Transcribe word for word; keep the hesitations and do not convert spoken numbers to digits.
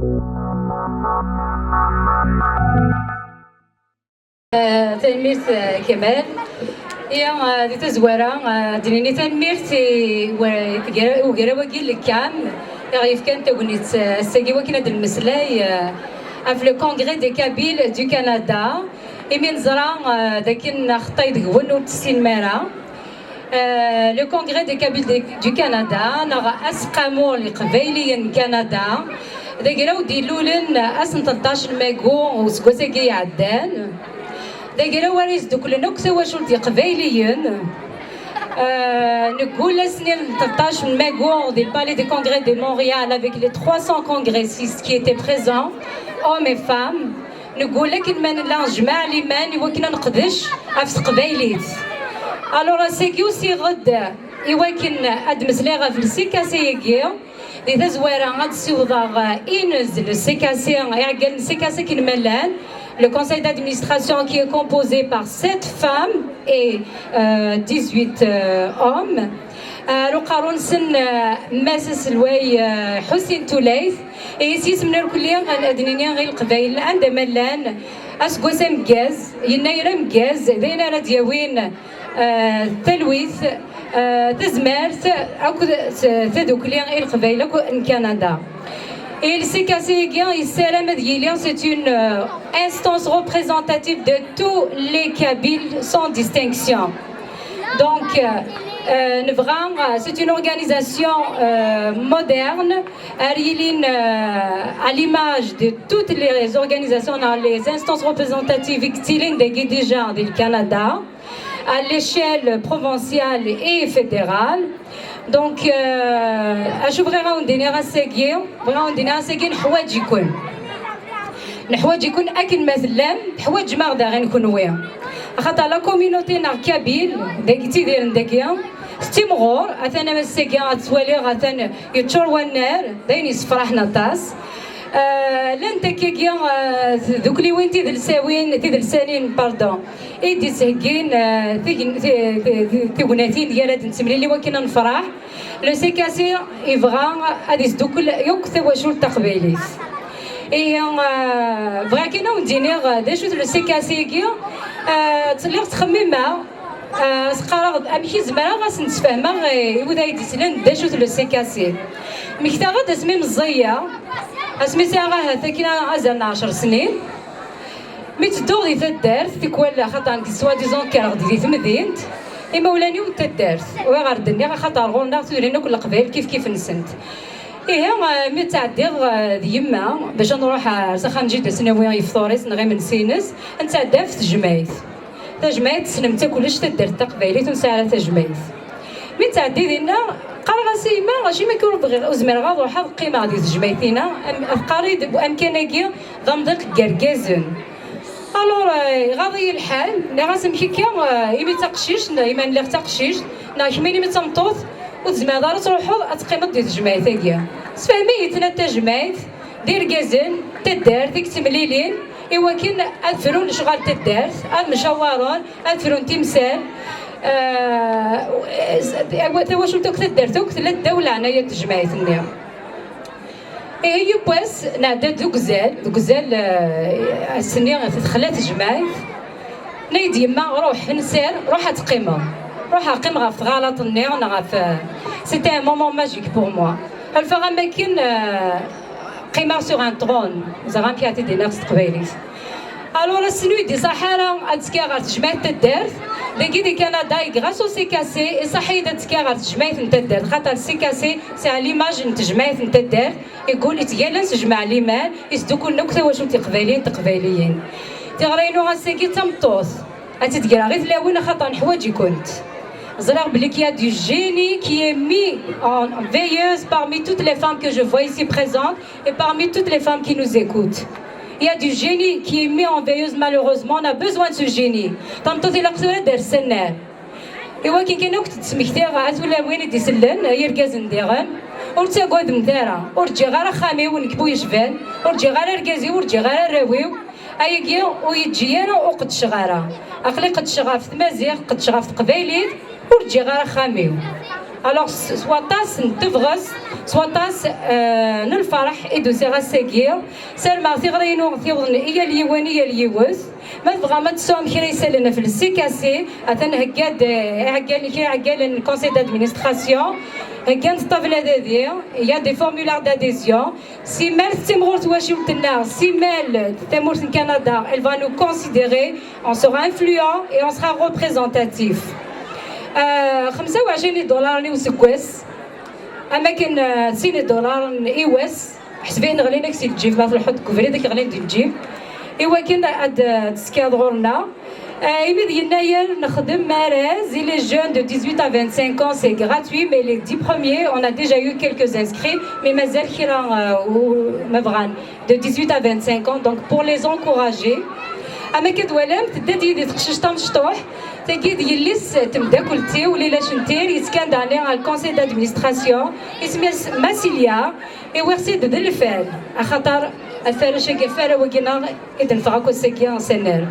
Eh, tanemmirt, eh, Kamal. Iya, eh, di tazwara, eh, ad d-nini tanemmirt i wa-, i tgra-, i ugraw-agi n Lekam i ɣ-yefkan tagnit, eh, ass-agi wakken ad d-nemmeslay, eh, ɣef le Congrès des Kabyles du Canada. Imi neẓra, eh, d akken axeṭṭay deg-wen ur tessinem ara. Euh, le Congrès des Kabyles de- du Canada, neɣ Aseqqamu n Iqbayliyen n Kanada, d agraw d-ilulen ass n tleṭṭac n mayu useggas-agi iɛeddan. D agraw ara yesduklen akk tawacult n Iqbayliyen. Euh, neggul ass-nni n tleṭṭac n mayu di le Palais des Congrès de Montréal avec les trois cents congressistes qui étaient présents, hommes et femmes. Neggul akken ma nella nejmeɛ liman i wakken ad neqdec ɣef teqbaylit. Alors, ass-agi usiɣ-d i wakken ad d-meslayeɣ ɣef le C K C-agi. Di tazwara ad d-ssiwḍeɣ inez le C K C, iɛeggalen n C K C akken ma llan, le conseil d'administration qui est composé par sept femmes et, euh, dix-huit, euh, hommes. Ar uqerru-nsen, euh, Mass aselway, euh, Ḥusin Tulayt. Ihi s yisem n irkelli ad, ad nini i Leqbayel anda ma llan, aseggas ameggaz, yennayer ameggaz, d ayen ara d-yawin, eh, talwit, eh, tazmert akked t-, tadukli i Leqbayel akk n Kanada. Et le C K C-agi yessaram ad yili, c'est une, euh, instance représentative de tous les Kabyles sans distinction. Donc, euh, euh, nebɣa, euh, c'est une organisation, euh, moderne, ar yilin, euh, à l'image de toutes les organisations, dans les instances représentatives i yettilin dagi déjà di Canada, à l'échelle provinciale et fédérale. Donc, euh, acu bɣiɣ ad wen-d-iniɣ ass-agi? Bɣiɣ ad wen-d-iniɣ ass-agi neḥwaǧ-iken. Neḥwaǧ-iken akken ma tellam, teḥwaǧem-aɣ daɣen kenwi. Axaṭer la communauté-nneɣ kabyle, dagi ttidiren dagi, tettimɣur, atan am ass-agi ad twaliɣ, atan yeččur wannar, d ayen yessefraḥen aṭas. Euh, llant akkagi, euh, tdukliwin tidelsawin, tidelsanin, pardon, i d-yettheggin, euh, tig-, ti-, ti-, ti-, tignatin gar ad nettemlili wakken ad nefreḥ. Le C K C yebɣa ad isdukkel yakk tawacult taqbaylit. Ihi, euh, bɣiɣ kan ad wen-d-iniɣ, euh, d acu-t le C K C-agi. Euh, lliɣ ttxemmimeɣ, euh, s-qqareɣ-d amek i zemreɣ ad sen-d-sfehmeɣ i, i wid ay d-isellen d acu-t le C K C. Mmektaɣ-d asmi meẓẓiyeɣ, asmi sɛiɣ ahat akken azal n ɛecr snin. Mi ttedduɣ di taddart, tikwal axaṭer nekk soi-disant kkreɣ-d di temdint, imawlan-iw d taddart. Uɣeɣ ar d-nniɣ axaṭer ɣur-neɣ tudrin akk n Leqbayel kif kif-nsent. Ihi, eh, mi ttɛeddiɣ, eh, d yemma, bac ad nruḥ, eh, s axxam n jida-s, nawi ifṭur-is neɣ imensi-ines, nettɛeddi ɣef tejmayt. Tajmayt, tessnem-tt akk, ulac taddart taqbaylit ur nesɛi ara tajmayt. Mi ttɛeddi dinna, qqareɣ-as i yemma, acimi akka ur bɣiɣ, ur zmireɣ ad ruḥeɣ ad qqimeɣ di tejmayt-ina? Am-, teqqar-iyi-d amkan-agi d amḍiq n yergazen. Alors, euh, iɣaḍ-iyi lḥal, nniɣ-as, amek akka, euh, imi d taqcict, neɣ imi lliɣ d taqcict, neɣ kemmini imi d tameṭṭut, ur tezmireḍ ara ad truḥeḍ ad teqqimeḍ di tejmayt-agi? Sefhem-iyi-d, tenna-d tajmayt, d irgazen, taddart i yettemlilin i wakken ad frun lecɣal n taddart, ad mcawaren, ad frun timsal. Eh, tawacult akk, taddart akk tella ddaw leɛnaya n tejmaɛt-nni. Ihi yiwwas nɛedda-d deg uzal, deg uzal, eh, ass-nni texla tejmaɛt. Tenna-yi-d yemma, ruḥ, nser, ruḥ ad teqqimeḍ. Ruḥ ad qqimeɣ ɣef tɣalaṭ-nni neɣ ɣef, eh, c'était un moment magique pour moi. Ḥulfaɣ am akken, eh, qqimeɣ sur un trône, ẓriɣ amek ara t-id-iniɣ s teqbaylit. Alors, ass-nni ur yi-d-iṣaḥ ara ad ttekkiɣ ɣer tejmaɛt n taddart. Dagi di Kanada, i grâce au C K C, iṣaḥ-iyi-d ad ttekkiɣ ɣer tejmaɛt n taddart. Xaṭer C K C, c'est à l'image n tejmaɛt n taddart. Yeggul yettgalla s jmaɛ liman, yesdukkulen akk tawacult tiqbayliyin d teqbayliyin. Tiɣri-inu ass-agi d tameṭṭut. Ad tt-id-greɣ i tlawin, axaṭer neḥwaǧ-ikent. Ẓriɣ belli qu'il y a du génie qui est mis en veilleuse parmi toutes les femmes que je vois ici présentes et parmi toutes les femmes qui nous écoutent. Il y a du génie qui est mis en veilleuse, malheureusement, on a besoin de ce génie. Tameṭṭut ilaq tura ad d-terr s annar. I wakken kan akk d-smektiɣ a tulawin i d-isellen, ay irgazen diɣen, ur ttagademt ara. Ur ǧǧiɣ ara axxam-iw nekk bu yecban, ur ǧǧiɣ ara argaz-iw, ur ǧǧiɣ ara arraw-iw. Ayagi ur yeǧǧi ara ur qeddceɣ ara. Aql-i qeddceɣ ɣef tmaziɣt, qeddceɣ ɣef teqbaylit, ur ǧǧiɣ ara axxam-iw. Alors, s s waṭas n tebɣest, s waṭas euh, n lferḥ i d-usiɣ ass-agi. Sarmeɣ tiɣri-inu tiwḍen i yal yiwen, i yal yiwet. Ma tebɣam ad tesɛum kra isallen ɣef le C K C, atan heggan-d, eh, iɛeggalen, kra iɛeggalen n conseil d'administration, heggan-d ṭṭabla dadi, il y a des formulaires d'adhésion. Simmal tettimɣur twacult-nneɣ, simmal tamurt n Canada, elle va nous considérer, on sera influent et on sera représentatif. Euh, xemsa u ɛecrin idularen i useggas, am akken euh, sin idularen i wass, ḥseb ayen ɣlin-ak si lǧib, ma tleḥḥuḍ deg ubrid ak ɣlin di lǧib, i wakken ad euh, teskiḍ ɣur-nneɣ. Euh, imi d yennayer nexdem maraz, et les jeunes de dix-huit à vingt-cinq ans, c'est gratuit, mais les dix premiers, on a déjà eu quelques inscrits, mais mazal kra euh, ma bɣan, de dix-huit à vingt-cinq ans, donc pour les encourager. Am akka d-twalam, tedda-d yid-i teqcict tamecṭuḥt, tagi d yelli-s temdakelt-iw, Lila Centir, yetkan daɣni ɣer le conseil d'administration, isem-is Massilia, iwiɣ-tt-id d lfal, axaṭer afarrac-agi, afarraw-agi-nneɣ i d-neffeɣ akk ass-agi s annar.